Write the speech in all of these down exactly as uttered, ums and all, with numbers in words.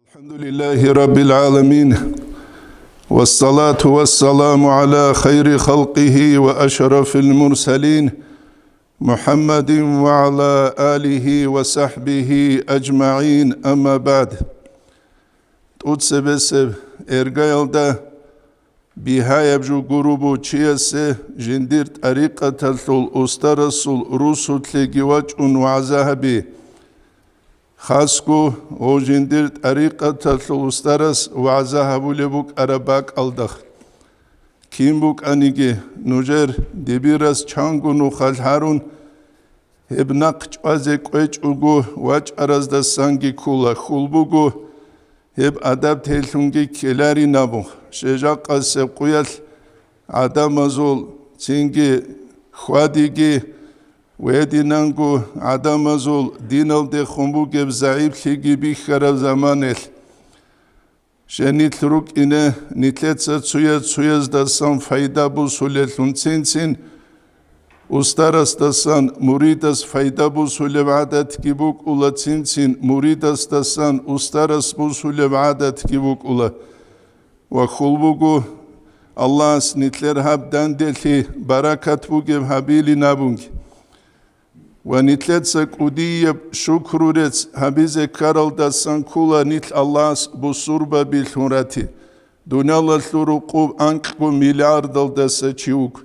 الحمد لله رب العالمين، والصلاة والسلام على خير خلقه وأشرف المرسلين، محمد وعلى آله وصحبه أجمعين، أما بعد. ТӀуцебесеб эргаялда бигьаяб жо гуро бугев чиясе жиндир тӀарикъаталъул устарасул русулъеги вачӀун вагӀза гьаби. Хасго гьев жиндир тӀарикъаталъул устарас вагӀза гьабулеб букӀараб бакӀалда. Кин букӀаниги, нужер дибирас чанго нухалъ гьарун, гьеб нахъ чӀвазе кӀвечӀого вачӀараздасанги ккола, хьул буго, гьеб адаб телъунги ккеларин абун, щай жакъасеб къуялъ гӀадамазул цинги хьвадиги, гьединанго гӀадамазул диналдехун бугеб загӀиплъиги бихьараб заманалъ. Щай нилъ рукӀине, нилъеца цояз-цояздасан пайда босулеллъун цин-цин, устарасдасан муридас пайда босулеб гӀадатги букӀула, цин-цин муридасдасан устарас босулеб гӀадатги букӀула. Ва хьул буго, Аллагьас нилъер гьаб данделъи баракат бугеб гьабилин абунги. Ва нилъеца кӀудияб шукру-рецц гьабизе ккаралдасан ккола нилъ Аллагьас бусурбабилъун рати, дуниялалъул рукъуб анкьго миллиардалдаса чи вуго.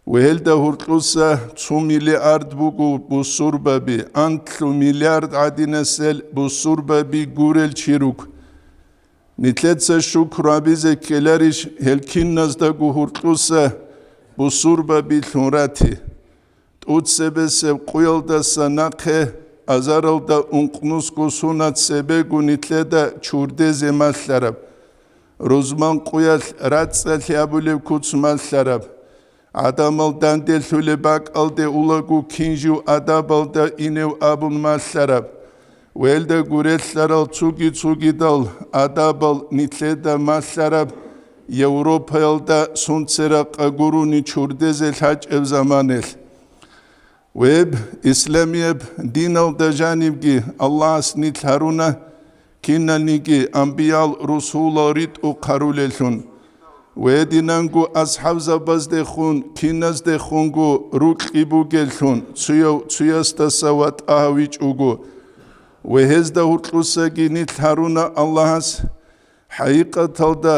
Ва гьелда гьоркьоса цо миллиард буго бусурбаби, анлъго миллиард гӀадинасел бусурбаби гурел чи руго. Нилъеца шукру гьабизе ккеларищ гьел киназдаго гьоркьоса бусурбабилъун рати? ТӀуцебесеб къуялдаса нахъе азаралда ункънусго сунат цебего нилъеда чурдезе малъараб, рузман къуялъ рацӀцӀалъи абулеб куц малъараб, гӀадамал данделъулеб бакӀалде улаго кин жив адабалда инев абун малъараб, гьелда гурелъарал цоги-цогидал адабал нилъеда малъараб, Европаялда сунцеракъа гурони чурдезе лъачӀеб заманалъ. Гьеб исламияб диналда жанибги Аллагьас нилъ гьаруна киналниги амбиял-русулал ритӀухъ гьарулеллъун, гьединанго асхӀабзабаздехун киназдехунго рокьи бугеллъун, цояв цоясдаса ватӀа гьавичӀого. Ва гьезда гьоркьосаги нилъ гьаруна Аллагьас, хӀакъикъаталда,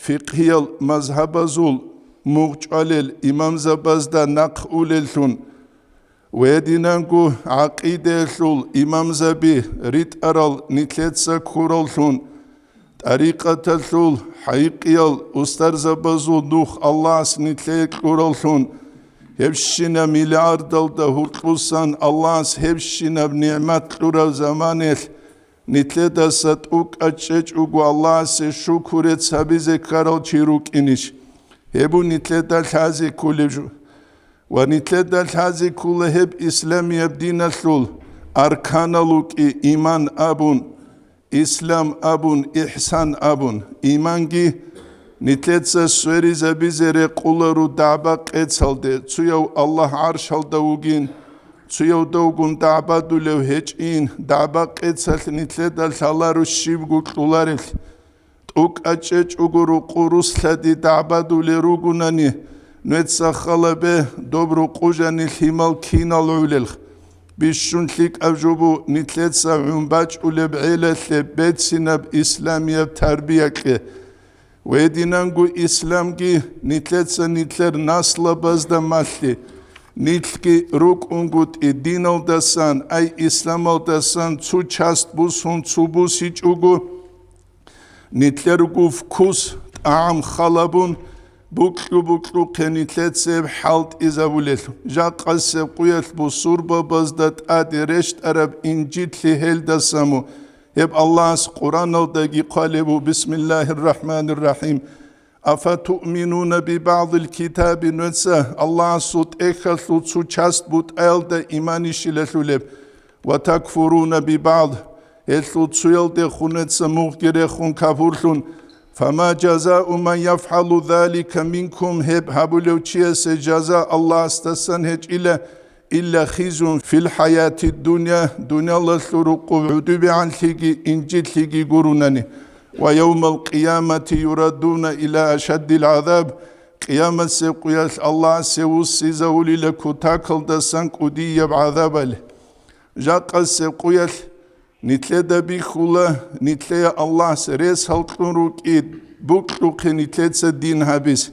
фикъгьиял мазгьабазул мугъчӀвалел имамзабазда нахъ унеллъун, гьединанго гӀакъидаялъул имамзаби ритӀарал нилъеца ккураллъун, тӀарикъаталъул хӀакъикъиял устарзабазул нух Аллагьас нилъее кьураллъун, гьебщинаб миллиардалда гьоркьосан Аллагьас гьебщинаб нигӀмат кьураб заманалъ, нилъедаса тӀокӀаб чӀечӀого Аллагьасе шукру-рецц гьабизе ккарал чи рукӀинищ? Гьеб буго нилъеда лъазе кколеб жо. Ва нилъеда лъазе ккола гьеб исламияб диналъул арканал рукӀин иман абун, ислам абун, ихсан абун. Иманги нилъеца сверизабизе рекъоларо дагӀба-къецалде, цояв Аллагь гӀаршалда вугин, цояв довгун дагӀбадулев гьечӀин, дагӀба-къецалъ нилъеда лъаларо щибго кьоларелъ. ТӀокӀаб чӀечӀого рукъу руслъади дагӀбадулел ругонани, нужеца хал гьабе, доб рукъу жанир лъимал кинал гӀолелха. Бищун лъикӀаб жо буго нилъеца гӀун бачӀулеб гӀелалъе бецинаб исламияб тарбия кье. Гьединанго исламги нилъеца нилъер наслабазда малъи, нилъги рукӀунгутӀи диналдасан, ай исламалдасан цо часть бусун цо бусичӀого, нилъерго вкус, тӀагӀам хал гьабун, букьу-букьухъе нилъеца гьеб хӀалтӀизабулелъул. Жакъасеб къуялъ бусурбабазда тӀаде рещтӀараб инжитлъи гьелдаса мун. Гьеб Аллагьас Къуръаналдаги хъвалеб буго: «Бисмиллагьир рахӀманир рахӀим. Афатуъминуна бибагӀдил китаби», нужеца Аллагьасул тӀехьалъул цо часть бутӀаялда иманищила лъулеб? «Ва такфуруна бибагӀд», гьелъул цоялдехун нужеца мугъги рехун капурлъун. «Фама жазау ман яфгӀалу залика минкум», гьеб гьабулев чиясе жаза Аллагьасдасан гьечӀила, илла хизюн фил хӀаяти дунья, дуниялалъул рукъуб гӀудубегӀанлъиги инжитлъиги гурунани, ва явмал къиямати юраддуна ила ашаддил гӀазаб, къиямасеб къуялъ Аллагьасе вуссизавулила кутакалдасан кӀудияб гӀазабали. Жакъасеб къуялъ нилъеда бихьула, нилъее Аллагьас рес гьалкьун рукӀи букьухъе нилъеца дин гьабиз.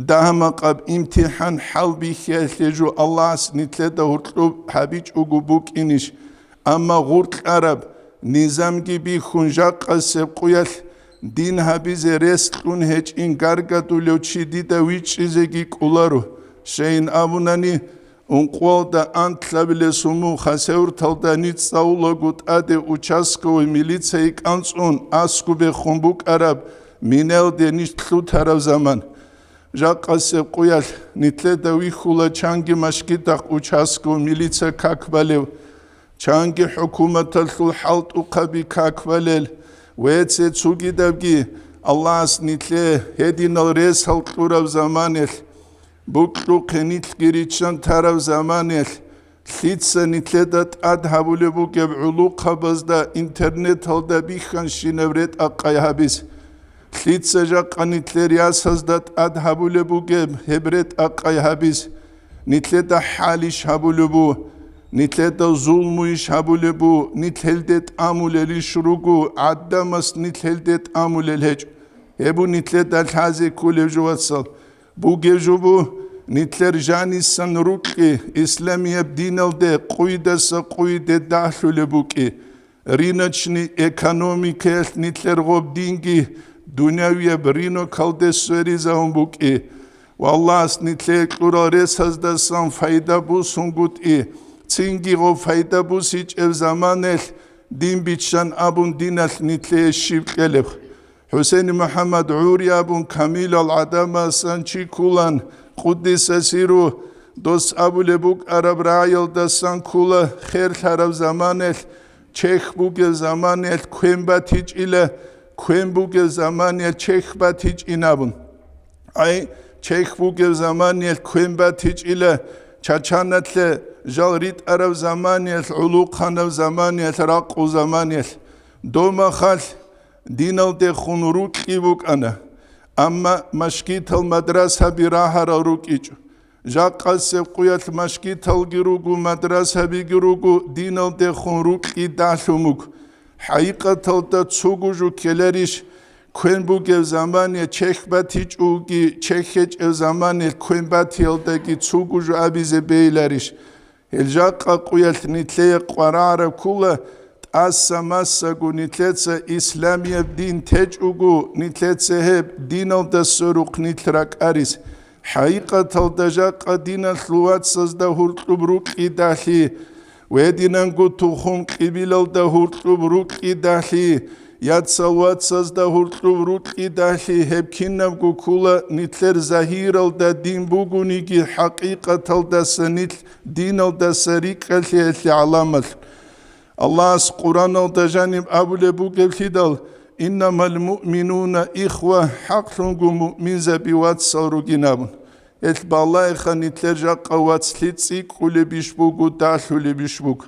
Дагьа-макъаб имтихӀан хӀалбихьиялъе жо Аллагьас нилъеда гьуркьуб гьабичӀого букӀинищ? Амма гъуркьараб низамги бихьун, жакъасеб къуялъ дин гьабизе рес кьун гьечӀин гаргадулев чи дида вичӀчӀизеги кӀоларо. Щайин абунани, ункъоялда анлъабилесул мух Хасавюрталда ниж цӀалулаго тӀаде участковый милицияе кӀанцӀун аскӀубехун букӀараб минаялде ниж лъутараб заман. Жакъасеб къуялъ нилъеда вихьула чанги машгидахъ участковый милиция как балев, чанги хӀукуматалъул хӀалтӀухъаби как балел, вецце цугидабги Аллагьас нилъее гьединал рес гьалкьураб заманалъ, букьухъе нилъги риччан тараб заманалъ, лъица нилъеда тӀад гьабулеб бугеб гӀулухъабазда интернеталда бихьанщинаб ретӀа-къай гьабиз? Лъица жакъа нилъер ясазда тӀад гьабулеб бугеб гьеб ретӀа-къай гьабиз? Нилъеда хӀалищ гьабулеб бу? Нилъеда зулмуйищ гьабулеб бу? Нилъ гьелде тӀамулелищ руго, гӀадамас нилъ гьелде тӀамулел гьечӀо. Гьеб бу нилъеда лъазе кколеб жо, вацал. Бугеб жо бу, нилъер жанисан рукьи исламияб диналде къуйдаса къуйде дагьлъулеб букӀи. Рыночный экономикаялъ нилъер гъоб динги дунявияб рынокалде сверизавун букӀи. Ва Аллагьас нилъее кьурал ресаздасан пайда бусунгутӀи, цинги гъоб пайда бусичӀеб заманалъ дин биччан абун диналъ нилъее щиб кьелеб? ХӀусейн МухӀаммад ГӀури абун камилал гӀадамасан чи ккулан, къуддиса сиру, дос абулеб букӀараб рагӀиялдасан ккула херлъараб заманалъ, чехь бугеб заманалъ квен батичӀила, квен бугеб заманалъ чехь батичӀин абун. Ай, чехь бугеб заманалъ квен батичӀила, чачаналъе жал ритӀараб заманалъ, гӀулухъанаб заманалъ, ракъу заманалъ. Домахалъ диналдехун рукьи букӀана, амма машгитал мадрасаби рагьарал рукӀичӀо. Жакъасеб къуялъ машгиталги руго, мадрасабиги руго, диналдехун рукьи дагьлъун буго. ХӀакъикъаталда цого жо ккеларищ, квен бугеб замане чехь батичӀоги, чехь гьечӀеб замане квен батиялдаги цого жо абизе бейиларищ? Гьел жакъа къуялъ нилъее къварагӀараб ккула, тӀаса-масаго нилъеца исламияб дин течӀого, нилъеца гьеб диналда сверухъ нилъ ракӀарис. ХӀакъикъаталда жакъа диналъул вацазда гьуркьуб рукьидалъи, гьединанго тухум-кьибилалда гьуркьуб рукьидалъи, яцал вацазда гьуркьуб рукьидалъи, гьеб кинабго ккула нилъер загьиралда дин бугониги, хӀакъикъаталдаса нилъ диналдаса рикӀкӀалъиялъе гӀаламат. Аллагьас Къуръаналда жаниб абулеб бугеблъидал: «Иннамал муъминуна ихва», хӀакълъунго муъминзаби вацал ругин абун. Гьелъ балагьеха, нилъер жакъа вацлъи цӀикӀкӀулебищ буго, дагьлъулебищ буго.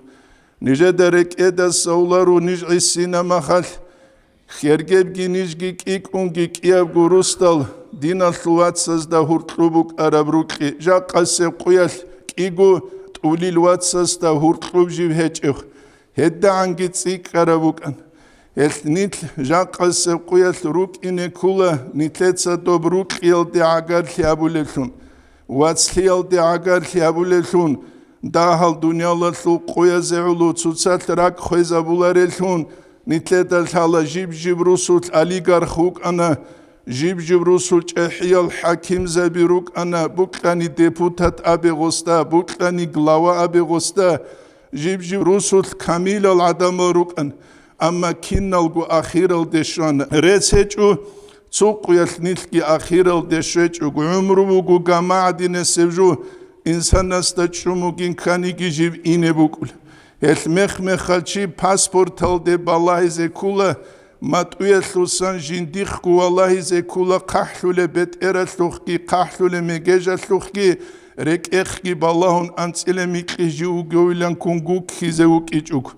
Нижеда рекӀедаса авлару ниж гӀисинаб махалъ, хьергебги нижги кӀикӀунги кӀиябго русдал диналъул вацазда гьуркьуб букӀараб рукьи, жакъасеб къуялъ кӀиго тӀулил вацасда гьуркьуб жив гьечӀев, гьедагӀанги цӀикӀкӀараб букӀан. Гьелъ нилъ жакъасеб къуялъ рукӀине ккула, нилъеца доб рукьиялде гӀагарлъи абулеблъун, вацлъиялде гӀагарлъи абулеблъун, дагьал дуниялалъул къоязе гӀоло цоцалъ ракӀ хвезабуларелъун, нилъеда лъала жиб-жиб русулъ олигарх вукӀана, жиб-жиб русул чӀехӀиял хӀакимзаби рукӀана, букьани депутат абе гъосда, букьани глава абе гъосда, жиб-жиб русулъ камилал гӀадамал рукӀан, амма киналго ахиралде щвана. Рес гьечӀо, цо къуялъ нилъги ахиралде щвечӀого, гӀумру буго гамагӀадинесев жо, инсанасда чӀумугин кканиги жив ине букӀула. Гьелъ мех-мехалъ чи паспорталде балагьизе ккула, матӀуялъусан жиндихъго валагьизе ккула хъахӀлъулеб бетӀералъухъги, хъахӀлъулеб мегежалъухъги, рекӀехъги балагьун анцӀила микьи жив вугевилан ккун гуккизе вукӀичӀого.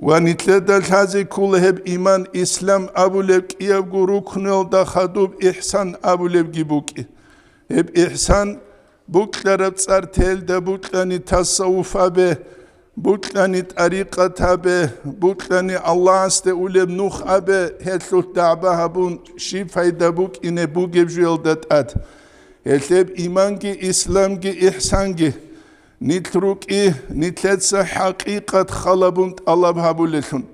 Ва нилъеда лъазе ккола гьеб иман, ислам абулеб кӀиябго рукнуялда хадуб ихсан абулебги букӀи. Гьеб ихсан букьараб цӀар телда букьани тасаввуф абе, букьани тӀарикъат абе, букьани Аллагьасде улеб нух абе, гьелъулъ дагӀба гьабун щиб пайда букӀине бугеб жуялда тӀад. Гьелъеб иманги исламги ихсанги нилъ рукӀи, нилъеца хӀакъикъат халабун тӀалаб гьабулелъун.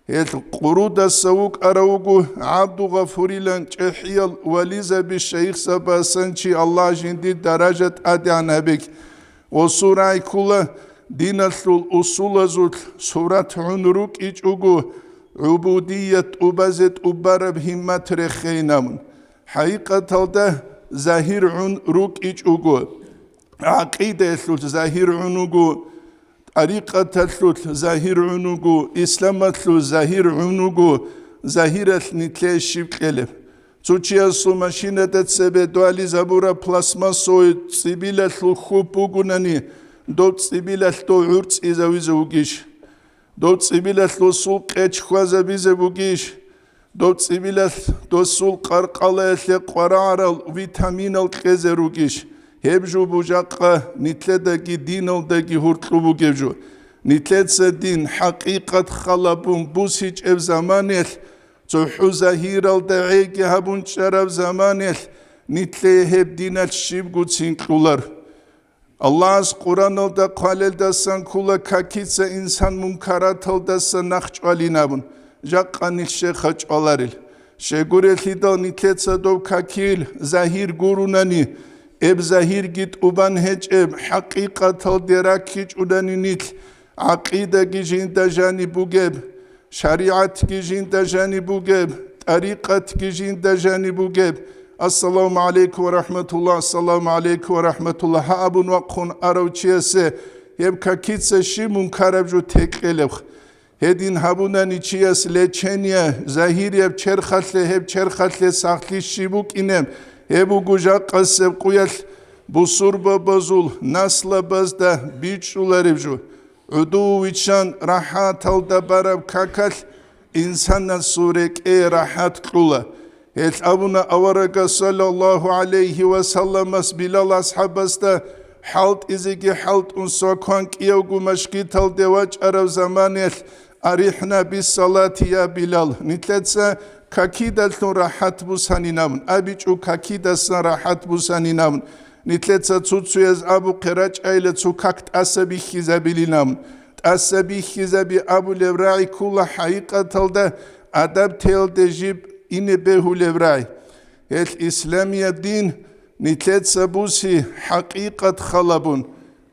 Гьел Къурудаса вукӀарав вуго ГӀабдугъафурилан чӀехӀиял вализаби шайихзабасан чи, Аллагь жиндир даража тӀадегӀан гьабеги. Ва сурай ккола диналъул усулазулъ сурат гӀун рукӀичӀого, гӀубудият тӀубазе тӀубараб гьиммат рехейин абун. ХӀакъикъаталда загьир гӀун рукӀичӀого, гӀакъидаялъулъ загьир гӀун вуго, тӀарикъаталъулъ загьир гӀун вуго, исламалъулъ загьир гӀун вуго, загьиралъ нилъее щиб кьелеб? Цо чиясул машинада цебе дугьализабураб пластмассовый цӀибилалъул хьуп бугунани, доб цӀибилалъ дов гӀурцӀизавизе вугищ? Доб цӀибилалъ досул къеч хьвазабизе бугищ? Доб цӀибилалъ досул къаркъалаялъе къварагӀарал витаминал кьезе ругищ? Гьеб жо бужахъа нилъедаги диналдаги гьуркьу бугеб жо. Нилъеца дин хӀакъикъат халабун бусичӀеб заманиялъ, цохӀо загьиралда гӀеги гьабун чӀараб заманиялъ, нилъее гьеб диналъ щибгуцин кьолар. Аллагьас Къураналда хъвалелдасан ккола какица инсан мункараталдаса нахъ чӀвалин абун, жакъа нилъ щеха чӀваларел. Щегурелъидал нилъеца дов какил загьир гурунани, эб загьирги тӀубан гьечӀеб, хӀакъикъаталде раккичӀунани нилъ, гӀакъидаги жинда жаниб бугеб, шаригӀатги жинда жаниб бугеб, тӀарикъатги жинда жаниб бугеб. Ассаламу гӀалайкум ва рахӀматуллагь, ассаламу гӀалайкум ва рахӀматуллагь гьабун вахъун арав чиясе гьеб какица щиб мункараб жо текьелеб? Гьедин гьабунани чияс лечение, загьирияб черхалъе, гьеб черхалъе сахлъи щиб букӀинеб, гьеб буго жакъасеб къуялъ бусурбабазул наслабазда бичӀчӀулареб жо. ГӀодов виччан рахӀаталда бараб какалъ инсанасул рекӀее рахӀат кьула. Гьелъ абуна аварагас, саллаллагьу гӀалайгьи ва салламас, Билал асхӀабасда хӀалтӀизеги хӀалтӀун, свакван кӀиявго машгиталде вачӀараб заманиялъ: «АрихӀна биссалати, я Билал», нилъеца какидалъун рахӀат бусанин абун, абичӀо какидасан рахӀат бусанин абун. Нилъеца цо-цояз абухъе рачӀайила цо как тӀаса бихьизабилин абун. ТӀаса бихьизаби абулеб рагӀи ккола хӀакъикъаталда адаб теялде жиб ине бегьулеб рагӀи. Гьелъ исламияб дин нилъеца буси хӀакъикъат халабун.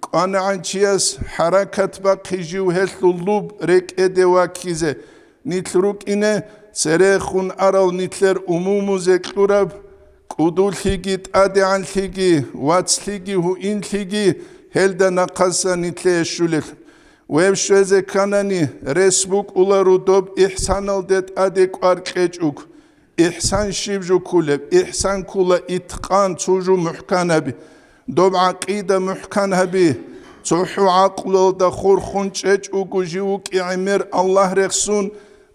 КӀванагӀан чияс хӀаракат бахъи жив гьелъул луб рекӀеде ваккизе. Нилъ рукӀине церехун арал нилъер умумузе кьураб, кӀудулъиги, тӀадегӀанлъиги, вацлъиги, гьуинлъиги гьелда нахъасан нилъее щулел. Веб щвезе кканани, рес букӀуларо доб ихсаналде тӀаде кӀвар кьечӀого. Ихсан щиб жо кколеб? Ихсан ккола иткъан, цо жо мухӀкан гьаби. Доб гӀакъида мухӀкан гьаби. ЦохӀо гӀакълуялда хурхун чӀечӀого жив вукӀи гӀемер Аллагь рехсун,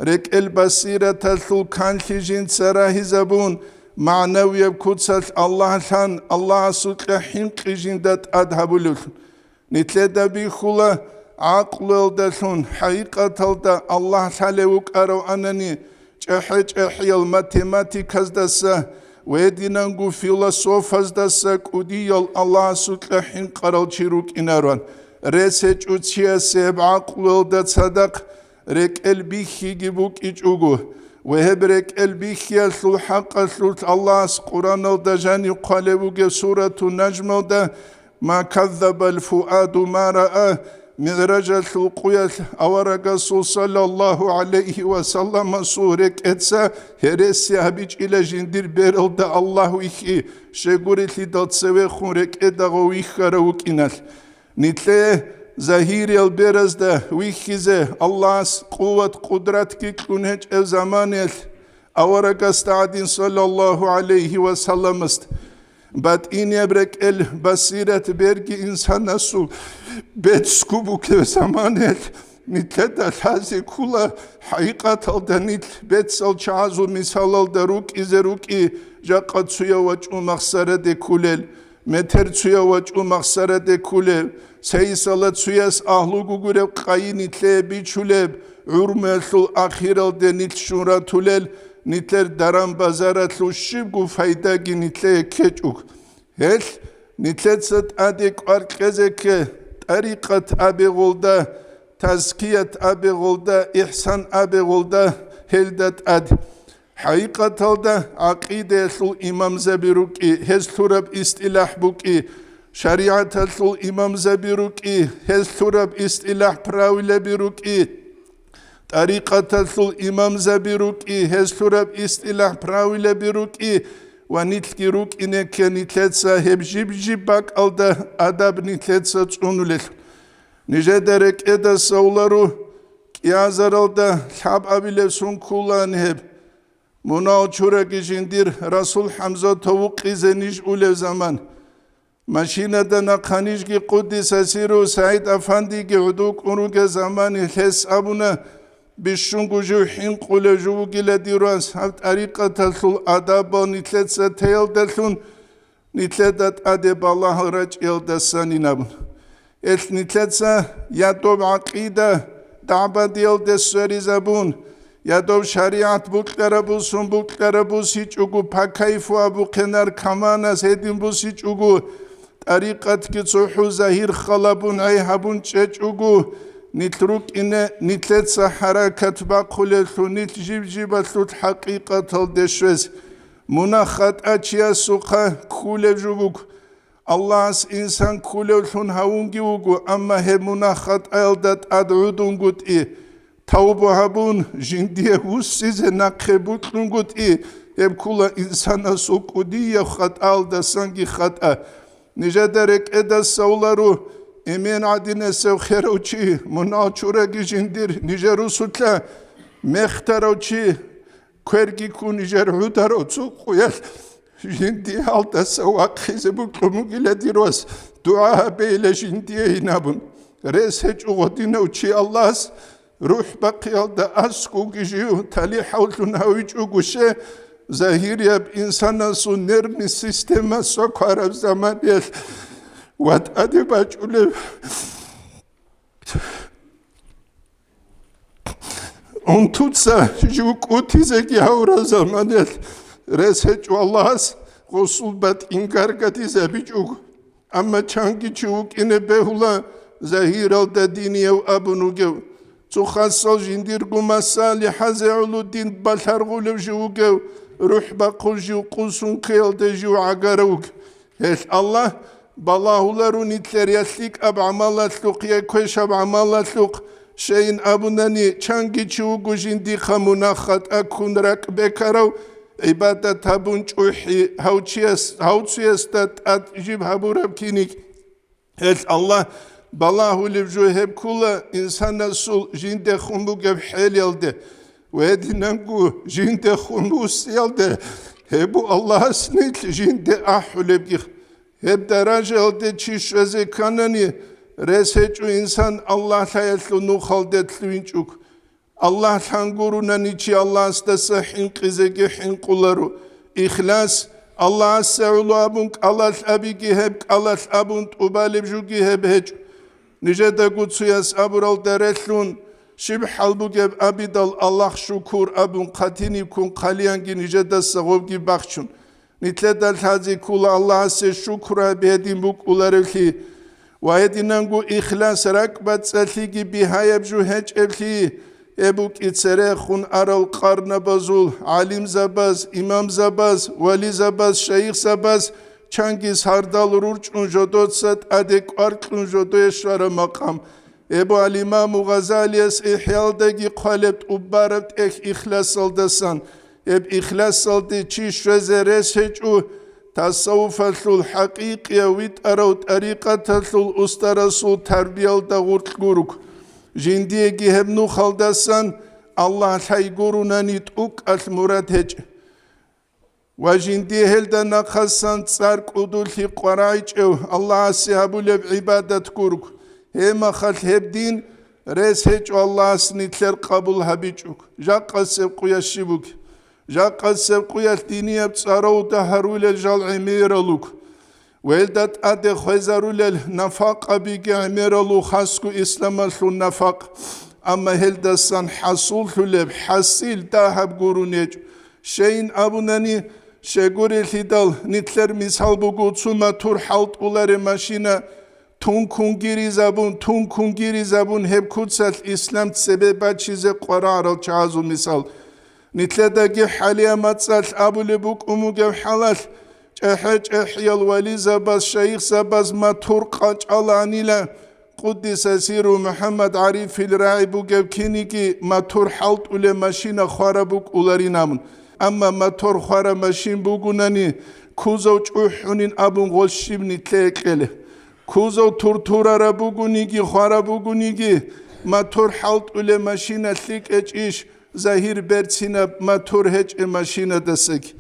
рекӀел басираталъул канлъи жинца рагьизабун, магӀнавияб куцалъ Аллагь лъан, Аллагьасукьа хӀинкъи жинда тӀад гьабулевлъун. Нилъеда бихьула гӀакълуялдалъун, хӀакъикъаталда Аллагь лъалев вукӀарав анани, чӀехӀе-чӀехӀиял математиказдаса ва гьединанго философаздаса кӀудиял Аллагьасукьа хӀинкъарал чи рукӀинарван. Рес гьечӀо чиясе гьеб гӀакълуялда цадахъ рекӀел бихьиги букӀичӀого, ва гьеб рекӀел бихьиялъул хӀакъалъулъ Аллагьас Къураналда жанив хъвалеб бугеб сурату Нажмалда: «Ма каззабал фуаду ма раа», МигӀражалъул къуялъ аварагасул саллаллагьу гӀалайгьи ва салламасул рекӀеца гьереси гьабичӀила жиндир бералда Аллагь вихьи, щегурелъидал цевехун рекӀеда гъов вихьарав вукӀиналъ. Нилъее загьириял беразда вихьизе Аллагьас къуват-къудратги кьун гьечӀеб заманиялъ, аварагасда гӀадин, саллаллагьу гӀалайгьи ва салламасда, БатӀинияб рекӀел басират берги инсанасул бецӀго бугеб заманаялъ нилъеда лъазе ккола, хӀакъикъаталда нилъ бецал чагӀазул мисалалда рукӀизе рукӀи, жакъа цуяв вачӀун махсараде кколел, метер цуяв вачӀун махсараде кколел, сайисала цуяс агьлу гугуреб къайи нилъее бичулеб, гӀурмуялъул ахиралде нилъ щун ратулел, нилъер даран-базаралъул щибго пайдаги нилъее ккечӀого. Гьелъ нилъеца тӀаде кӀвар кьезе кке, тӀарикъат абе гъолда, тазкият абе гъолда, ихсан абе гъолда, гьелда тӀад. ХӀакъикъаталда гӀакъидаялъул имамзаби рукӀи, гьез лъураб истилахӀ букӀи, шаригӀаталъул имамзаби рукӀи, гьез лъураб истилахӀ правилаби рукӀи, тӀарикъаталъул имамзаби рукӀи, гьез лъураб истилахӀ правилаби рукӀи ва нилъги рукӀине кке нилъеца гьеб жиб-жиб бакӀалда адаб нилъеца цӀунулелъул. Нижеда рекӀеда савлару кӀиазаралда лъаб абилеб сун ккулаан гьеб. Мунагьал чураги жиндир Расул ХӀамзатов вукъизе ниж улев заман. Машинада нахъа нижги къуддиса сирругьу СагӀид-Афандиги гӀодов кӀун ругел замани гьес абуна, бищунго жив хӀинкъулев жив вугила дир вас, гьаб тӀарикъаталъул адабал нилъеца теялдалъун, нилъеда тӀаде балагьал рачӀиялдасанин абун. Гьелъ нилъеца я доб гӀакъида дагӀбадиялде сверизабун, я доб шаригӀат букьараб бусун букьараб бусичӀого, по кайфу абухъе наркоманас гьедин бусичӀого, тӀарикъатги цохӀо загьир халабун гӀей гьабун чӀечӀого, нилъ рукӀине нилъеца хӀаракат бахъулеллъун нилъ жиб-жибалъулъ хӀакъикъаталде щвез. Мунагь-хатӀа чиясухъа ккулеб жо буго. Аллагьас инсан ккулевлъун гьавунги вуго, амма гьеб мунагь-хатӀаялда тӀад гӀодунгутӀи, тавба гьабун, жиндие вуссизе нахъе букьунгутӀи, гьеб ккула инсанасул кӀудияб хатӀаялдасанги хатӀа. Нижеда рекӀеда савлару, эмен гӀадинасев херав чи, мунагьал чураги жиндир нижер русулъа мехтарав чи, кверги ккун нижер гӀударав цо къуялъ жиндиялдаса вахъизе букӀун бугила дир вас, дугӀа гьабейила жиндиейин абун. Рес гьечӀо гъодинав чи Аллагьас рухӀ бахъиялда аскӀовги жив талихӀавлъун гьавичӀого, ще загьирияб инсанасул нервный система сокараб заманаялъ ва тӀаде бачӀулеб унтуца жив кӀутизеги гьавураб заманаялъ рес гьечӀо Аллагьас гъусул батӀин гаргадизабичӀого. Амма чанги чи вукӀине бегьула загьиралда динияв абун вугев. Цо хасал жиндирго масалихӀазе гӀоло дин балъаргъулев жив вугев, рухӀ бахъул жив къусун ккеялда жив гӀагарав вугев. Гьелъ Аллагь балагьуларо нилъер я лъикӀаб гӀамалалъухъ, я квешаб гӀамалалъухъ, щайин абунани, чанги чи вуго жиндихъа мунагь-хатӀа ккун ракӀ бекарав, гӀибадат гьабун чӀухӀи гьав чияс, гьав цуясда тӀад жиб гьабураб киник. Гьелъ Аллагь балагьулеб жо гьеб ккула инсанасул жиндехун бугеб хӀелиялде ва гьединанго жиндехун вуссиялде, гьеб бу Аллагьас нилъ жинде ахӀулебги. Гьеб даражаялде чи щвезе кканани, рес гьечӀо инсан Аллагь лъаялъул нухалде лъугьинчӀого. Аллагь лъан гурунани чи Аллагьасдаса хӀинкъизеги хӀинкъуларо. Ихлас, Аллагьасе гӀоло абун кӀалалъ абиги гьеб, кӀалалъ абун тӀубалеб жуги гьеб гьечӀо. Нижедаго цуяс абуралда релълъун, щиб хӀал бугеб абидал Аллагь шукур абун хъатиниб ккун хъалиянги нижедаса гъобги бахчун. Нилъеда лъазе ккола Аллагьасе шукру гьаби гьедин букӀуларевлъи ва гьединанго ихлас ракӀбацӀцӀалъиги бигьаяб жо гьечӀеблъи, гьеб букӀи церехун арал къарнабазул гӀалимзабаз, имамзабаз, вализабаз, шайихзабаз чанги сардал рурчӀун жодоца тӀаде кӀвар кьун жодое щвараб макъам. Гьеб алимаму Гъазалияс ИхӀялдаги хъвалеб тӀубараб тӀехь ихласалдасан, гьеб ихласалде чи щвезе рес гьечӀо, тасаввуфалъул хӀакъикъияв витӀарав тӀарикъаталъул устарасул тарбиялда гъуркь гуруг. Жиндиеги гьеб нухалдасан Аллагь лъай гурунани тӀукӀалъ мурад гьечӀ. Ва жиндие гьелда нахъасан цӀар кӀудулъи къварагӀичӀев Аллагьасе гьабулеб гӀибадат гург, гьеб мехалъ гьеб дин рес гьечӀо Аллагьас нилъер къабул гьабичӀого. Жакъасеб къуялъ щиб бугеб? Жакъасеб къуялъ динияб цӀаравда гьарулел жал гӀемерал руго. Ва гьелда тӀаде хвезарулел нафакъабиги гӀемерал руго, хасго исламалъул нафакъ. Амма гьелдасан хӀасуллъулеб хӀасил дагьаб гурони гьечӀо. Щайин абунани, щайгурелъидал, нилъер мисал буго цо мотор хӀалтӀулареб машина тункунгиризабун, тункунгиризабун гьеб куцалъ ислам цебе бачизе къварагӀарал чагӀазул мисал. Нилъедаги хӀалия мацӀалъ абулеб букӀун бугеб хӀалалъ, чӀехӀе-чӀехӀиял вализабаз, шайихзабаз мотор къачӀаланила, Къуддиса сирру МухӀаммад ГӀарифил рагӀи бугеб киниги мотор хӀалтӀулеб машина хвараб букӀуларин абун. Амма мотор хвараб машин бугунани, кузов чӀухӀунин абун гъолъ щиб нилъее кьела? Кузов туртурараб бугониги, хвараб бугониги, мотор хӀалтӀулеб машина лъикӀ гьечӀищ, загьир берцинаб мотор гьечӀеб машинадасаги?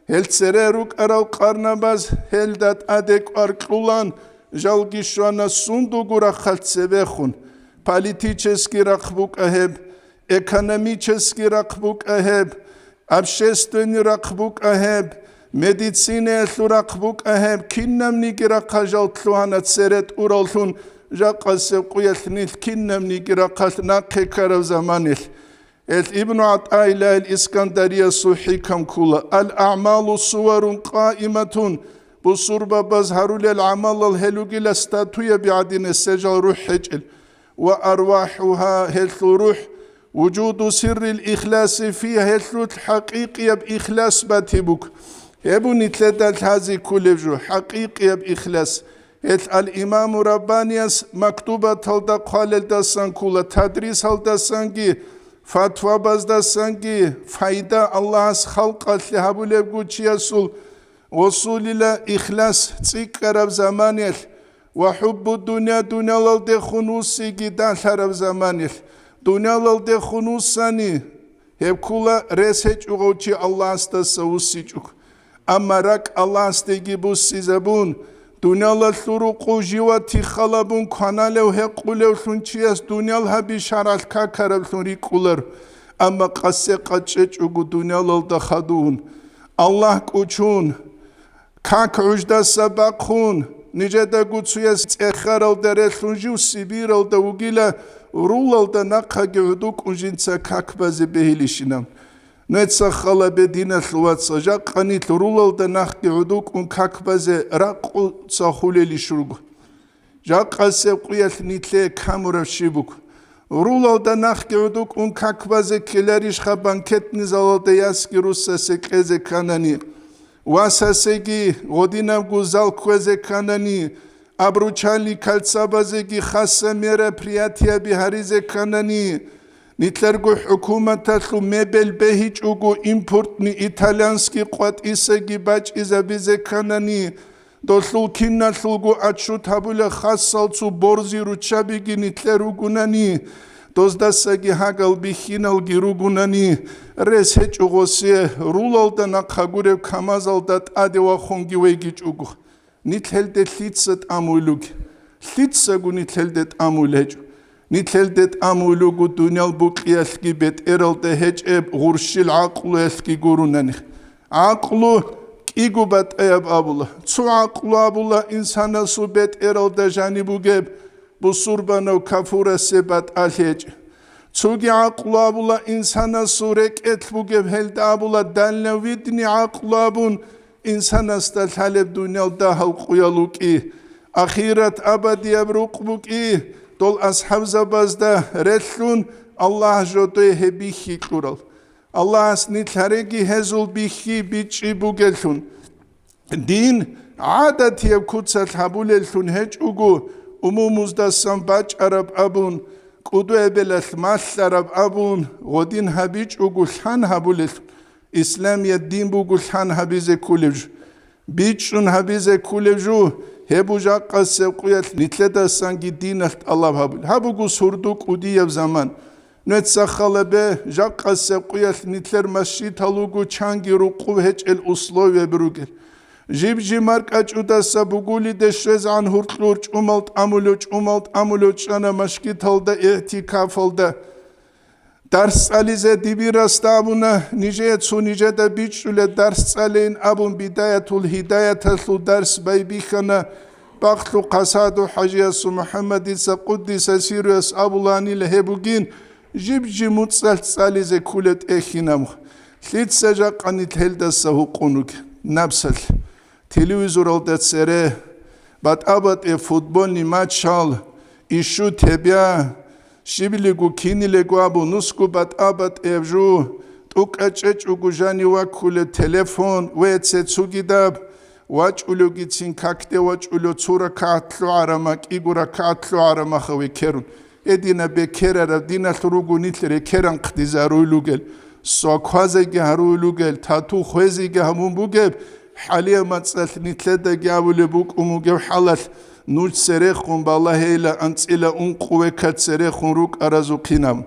Гьел цере рукӀарал къарнабаз гьелда тӀаде кӀвар кьулан, жалги щвана сундулго рахъалъ цебехун. Политический рахъ букӀа гьеб, экономический рахъ букӀа гьеб, общественный рахъ букӀа гьеб, медицинаялъул рахъ букӀа гьеб, кинабниги рахъа жал лъугьана цере тӀураллъун, жакъасеб къуялъ нилъ кинабниги рахъалъ нахъе ккараб заманалъ. Гьел Ибну ГӀатӀаиллагьил Искандариясул хӀикам ккола: «Ал-аъмалу суварун къаиматун», бусурбабаз гьарулел гӀамалал гьел ругила статуяби гӀадин, гьесда жал рухӀ гьечӀел, «ва арвахӀугьа», гьелъул рухӀ, «вужуду сиррил ихласи фигьа», гьелъулъ хӀакъикъияб ихлас батиб буго. Гьеб нилъеда лъазе кколеб жо, хӀакъикъияб ихлас. Гьелъ ал-Имаму Раббанияс мактубаталда хъвалелдасан ккола, тадрисалдасанги, фатвабаздасанги пайда Аллагьас халкъалъе гьабулеб гьечӀого чиясул гъосулила ихлас цӀикӀкӀараб заманалъ ва хӀуббу дунья, дунялалдехун вуссиги далъараб заманалъ. Дунялалдехун вуссани, гьеб ккола рес гьечӀого чи Аллагьасдаса вуссичӀого. Амма ракӀ Аллагьасдеги буссизабун, дунялалъул рукъу живго тиххалабун кваналев гьекъулевлъун чияс дуниял гьаби шаргӀалъ какараблъун рикӀкӀунаро, амма къасе къачӀечӀого дуниялалда хадув вун, Аллагь кӀочон, как гӀуждаса бахъун, нижедаго цояс цӀехаралда релълъун жив Сибиралда вугила, рулалда нахъаги гӀодобукӀун жинца как базе бегьилищинаб. Нужеца хал гьабе, диналъул вацал, жакъа нилъ рулалда нахъги гӀодобукӀун как базе ракъуца хулелищ руго. Жакъасеб къуялъ нилъее камураб щиб буго. Рулалда нахъги гӀодобукӀун как базе ккеларищха банкетный залалда ясги руссасе кьезе кканани, васасеги гъодинабго зал кквезе кканани, обручальный кольцабазеги хасса мероприятияби гьаризе кканани, нилъерго хӀукуматалъул мебель бегьичӀого импортный итальянский къватӀисаги бачӀизабизе кканани, долъул киналъулго отчет гьабулеб хасал цо борзи руччабиги нилъер ругунани, доздасаги гьагал бихьиналги ругунани, рес гьечӀого гъосие рулалда нахъа гуреб камазалда тӀаде вахунги вегичӀого. Нилъ гьелде лъица тӀамулел ругел? Лъицаго нилъ гьелде тӀамулел гьечӀо. Нилъ гьелде тӀамулел руго дуниял букьиялъги бетӀералда гьечӀеб гъурщил гӀакълуялъги гурони. ГӀакълу кӀиго батӀаяб абула. Цо гӀакълу абула инсанасул бетӀералда жаниб бугеб бусурбанав кафурасе батӀалъи гьечӀеб. Цоги гӀакълу абула инсанасул рекӀелъ бугеб, гьелда абула дальновидный гӀакълу абун, инсанасда лъалеб дуниял дагьал къуял рукӀи, ахират абадияб рукъ букӀи, дол асхӀабзабазда релълъун Аллагь жодое гьеб бихьи кьурал. Аллагьас нилъ гьареги гьезул бихьи бичӀчӀи бугеллъун. Дин гӀадатияб куцалъ гьабулеллъун гьечӀого, умумуздасан бачӀараб абун, кӀудуэбелалъ малъараб абун, гъодин гьабичӀого лъан гьабулеллъун. Исламият дин буго лъан гьабизе кколеб жо, бичӀчӀун гьабизе кколеб жо, гьеб жакъасеб къуялъ нилъедасанги диналъ тӀалаб гьабулеб. Гьаб буго сурду кӀудияб заман. Нужеца халабе, жакъасеб къуялъ нилъер масжидал руго чанги рукъуб гьечӀел условияби ругел. Жиб-жиб маркӀачӀудаса бугулиде щвезегӀан гьуркьур чӀумал тӀамулев, чӀумал тӀамулев чӀана машгиталда, игӀтикафалда. Дарс цӀализе дибирасда абуна, нижее цо нижеда бичӀчӀулеб дарс цӀалейин абун, Бидаятул гьидаяталъул дарс байбихьана. Бахлъухъа Саду-хӀажиясул МухӀаммадица, къуддиса сирруяс, абуланила гьеб бугин, жиб-жиб муцӀалъ цӀализе кколеб тӀехьинаб. Лъица жакъа нилъ гьелдаса гьукъун ругел? Напсалъ. Телевизоралда цере, батӀа-батӀе футбольный матчал, ишшу тебя, щибилего кинилего абун нусго батӀа-батӀеб жу, тӀукӀа чӀечӀого жанив ваккулеб телефон, вецце цугидаб, вачӀулевгицин какде вачӀулев, цо ракагӀат лъугӀарама, кӀиго ракагӀат лъугӀарамаха векерун. Гьединаб бекерараб диналъ руго нилъ рекеран хъдизаруй лугел, сваквазеги гьаруй лугел, тату хвезеги гьабун бугеб, хӀалия мацӀалъ нилъедаги абулеб букӀун бугеб хӀалалъ, нуж церехун балагьейила анцӀила ункъо векат церехун рукӀаразухъинаб.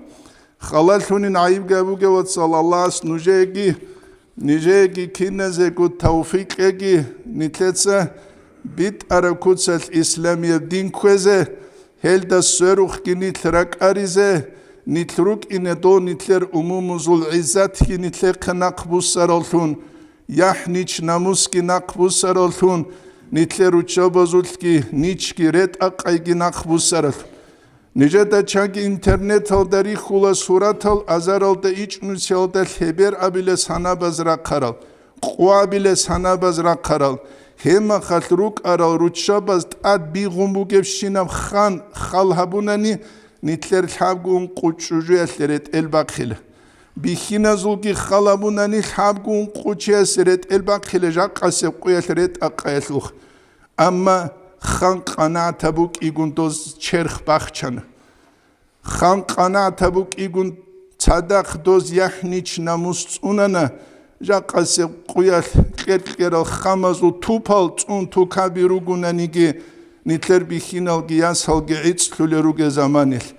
Халалъунин гӀайиб гьабуге, вацал, Аллагьас нужееги, нижееги киназего тавфикъ кьеги, нилъеца битӀараб куцалъ исламияб дин кквезе, гьелда сверухъги нилъ ракӀаризе, нилъ рукӀине дол нилъер умумузул гӀиззатги нилъехъе нахъ буссараллъун, яхӀнич-намусги нахъ буссараллъун, нилъер руччабазулъги ничги ретӀа-къайги нахъ буссараллъун. Нижеда чанги интернеталда рихьула суратал, азаралда ичӀнусиялда лъебер абилес гьанабаз рахъарал, къо абилес гьанабаз рахъарал, гьебмахалъ рукӀарал руччабаз тӀад бигъун бугебщинаб хан хал гьабунани, нилъер лъабго ункъо чӀужуялъе ретӀел бахъила. Бихьиназулги хал гьабунани, лъабго ункъо чиясе ретӀел бахъила жакъасеб къуялъ ретӀа-къаялъухъ. Амма хан къанагӀат гьабукӀигун доз черх бахчана. Хан къанагӀат гьабукӀигун цадахъ доз яхӀнич-намус цӀунана, жакъасеб къуялъ кьер-кьерал хамазул тупал цӀун тукаби ругонаниги, нилъер бихьиналги ясалги гӀицӀлъулел ругел заманилъ.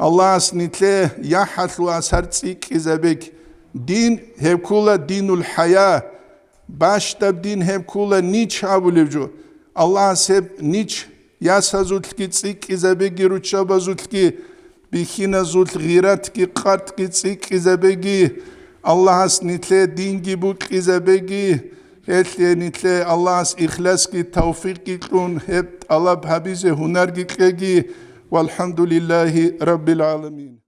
Аллагьас нилъее яхӀалъул асар цӀикӀкӀизабеги. Дин гьеб ккола динул хӀая, бащдаб дин гьеб ккола нич абулеб жо. Аллагьас гьеб нич ясазулъги цӀикӀкӀизабеги, руччабазулъги, бихьиназулъ гъиратги къартӀги цӀикӀкӀизабеги, Аллагьас нилъее динги букьизабеги, гьелъие нилъее Аллагьас ихласги тавфикъги кьун, гьеб тӀалаб гьабизе гьунарги кьеги. ВалхӀамдулиллагьи раббил гӀаламин.